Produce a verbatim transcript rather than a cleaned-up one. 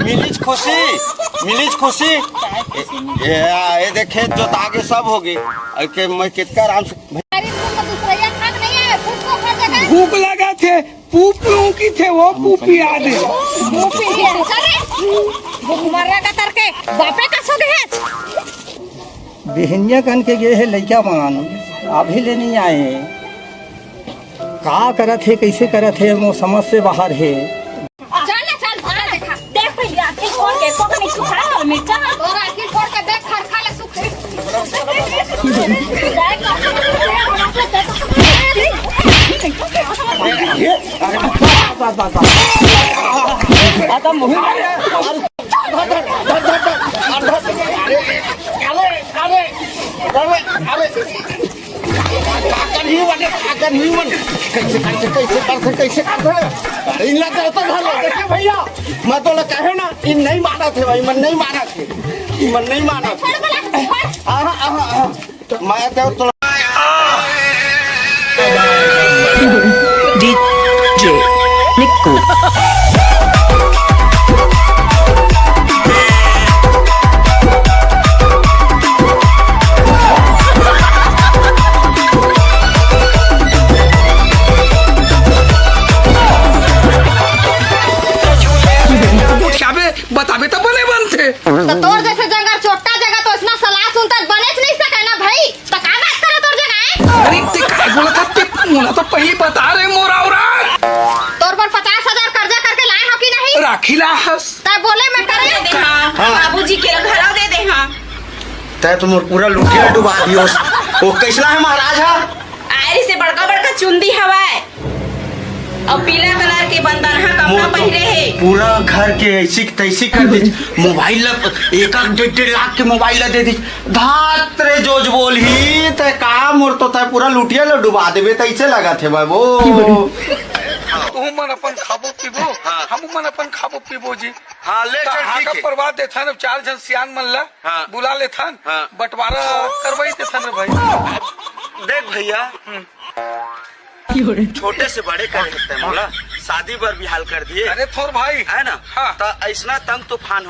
मिलिच खुशी, मिलिच खुशी। ए, ए, ए देखे, जोता के सब होगे। अरे के मैं कितका आराम से। अरे, तुम तो दूसरा ये खान नहीं है, फूट को खा जाएगा। भूख लगा थे, पूप लूं की थे वो, पूपी आदमी। पूपी है, चले। भूख मर रहा कतर के, बापे का सो गए। बिहनिया कन के गे हे लइका मन, अभी ले नहीं आए। का करत हे, कइसे करत हे, मोर समझ से बाहर हे। चल ना, चल, चल देखा। देख भैया, आखिर फोड़ के, को नहीं सुखा और मिर्चा। और आखिर फोड़ के देख, खरखा ले सुख। अरे बस, बस, बस। आ, तो मुँह में अरे, अरे, अरे, अरे, अरे, अरे, का करही बने, का करही बने? कैसे, कैसे, कैसे करथे, कैसे करथे? अरे, इन्ना तो होता घर में, देखे भैया, मैं तो लगा है ना, इन नहीं मानत हे भाई, मन नहीं मानत हे, मन नहीं मानत हे। छोड़ बोला, छोड़। आहा, आहा, आहा। मैं तो तोला डीजे निक्कू। गोठियाबे, बताबे त बने बनथे। त तोर जैसे जंगर चोट्टा जगह तो इसना सलाह सुनता बनेच नहीं सके ना भाई। त का बात करे तोर जगह है? अरे ते काय बोलत हस ते? मोला तो पहली बता रहे मोर औरत। तोर बर पचास हजार कर्जा करके लाए हो कि नहीं? राखी ला हस। तै बोले मैं करे। दे दे हाँ, हाँ। बाबूजी के घरा दे दे हाँ। तै तो मोर पूरा लुटिया डुबा दियोस। वो कैसला है महाराज हा? आयरी से बड़का बड़का चुंदी हवय। अउ पीला कलर के बंदनहा कपड़ा मोर तो पहिरे हे। पूरा घर के ऐसी की तैसी कर दीस। मोबाइल ला, एक एक डेढ़ डेढ़ लाख के मोबाइल ला दे दीस। धात रे जोज बोलही, तै का मोर तो तै पूरा लुटिया ला डुबा देबे, तैसे लगत हे बाबू। तुहू मन अपन खाबो पीबो, हाँ। हमू मन अपन खाबो पीबो जी। हाँ, ले त चल, ठीक हाका हे। परवा देथन, चार झन सियान मन ला हाँ। बुला लेथन, हाँ। बंटवारा करवाई देथन रे भाई। देख भैया, हम्म। छोटे से बड़े करे हते मोला, शादी बर बिहाल कर दिए। अरे थोर भाई। है ना? हाँ। त ऐसना तंग तूफान